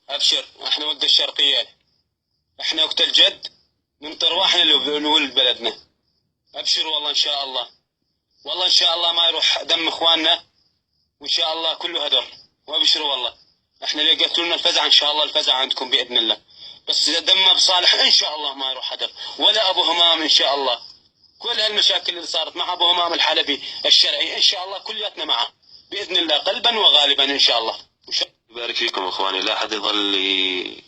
ابشر، احنا ولد الشرقية، احنا وقت الجد ننطر واحنا لولد بلدنا. ابشر والله ان شاء الله، والله ان شاء الله ما يروح دم اخواننا، وان شاء الله كله هدر. وابشروا والله احنا اللي قتلوا لنا الفزع، ان شاء الله الفزع عندكم باذن الله. بس دم بصالح ان شاء الله ما يروح هدر، ولا ابو همام ان شاء الله. كل هالمشاكل اللي صارت مع ابو همام الحلبي الشرعي ان شاء الله كلياتنا معه باذن الله، قلبا وغالبا ان شاء الله. يبارك فيكم اخواني، لا حد يظل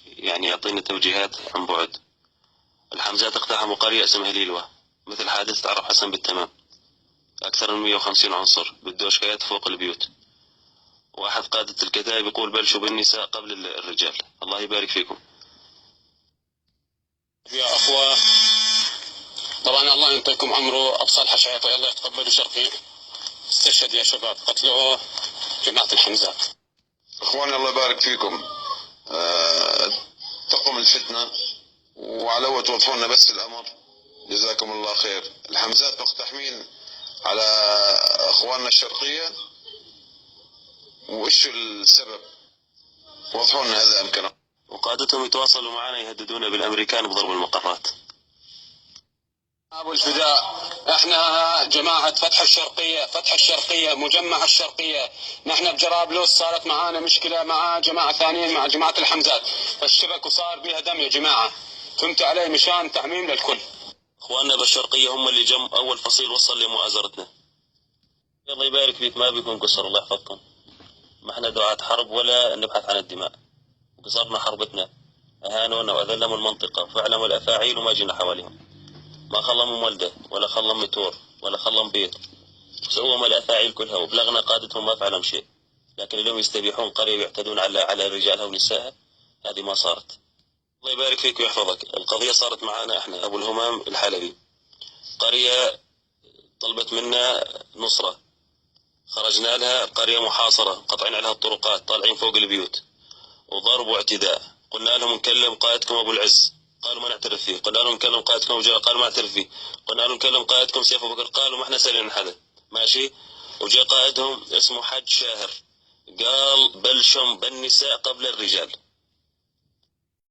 يعني يعطينا توجيهات عن بعد. الحمزات اقتحموا قرية اسمها ليلوى، مثل حادثة عرب حسن بالتمام، أكثر من 150 عنصر بالدوشكايات فوق البيوت. واحد قادة الكتائب يقول بلشوا بالنساء قبل الرجال. الله يبارك فيكم. يا أخوة، طبعا الله ينطيكم عمره أبو صالح شعيطي، الله يتقبله شرقي، استشهد يا شباب، قتلوه جماعة الحمزات. اخواني الله يبارك فيكم، تقم الفتنة وعلى توضحوا لنا بس الامر، جزاكم الله خير. الحمزات مقتحمين على اخواننا الشرقية، وإيش السبب؟ وضحوا لنا هذا امكن. وقادتهم يتواصلوا معنا يهددون بالامريكان بضرب المقرات. ابو الفداء، احنا جماعة فتح الشرقية، فتح الشرقية، مجمع الشرقية. نحن بجرابلس صارت معانا مشكلة مع جماعة ثانيين، مع جماعة الحمزات، فالشبك وصار بها دم يا جماعة، فهمتوا علي؟ مشان تعميم للكل. اخواننا بالشرقية هم اللي جم اول فصيل وصل لمؤازرتنا. الله يبارك فيك، ما بيكون قصر، الله يحفظكم. ما احنا دعاة حرب ولا نبحث عن الدماء، قصرنا حربتنا، اهانونا واذلهم المنطقة وفعلوا الافاعيل وما جينا حواليهم. ما خلهم مولده ولا خلهم متور ولا خلهم بيت، سووا الافاعيل كلها وبلغنا قادتهم ما فعلهم شيء. لكن اليوم يستبيحون قرية ويعتدون على رجالها ونسائها، هذه ما صارت. الله يبارك فيك ويحفظك. القضية صارت معنا احنا ابو الهمام الحلبي، قرية طلبت منا نصرة، خرجنا لها، قرية محاصرة، قطعين عليها الطرقات، طالعين فوق البيوت وضرب واعتداء. قلنا لهم نكلم قائدكم ابو العز، قالوا ما نعترف فيه. قلنا لهم نكلم قائدكم ابو جلال، قالوا ما نعترف فيه. قلنا لهم نكلم قائدكم سيف ابو بكر، قالوا ما احنا سالين حدا، ماشي. وجاء قائدهم اسمه حج شاهر، قال بلشم بالنساء قبل الرجال.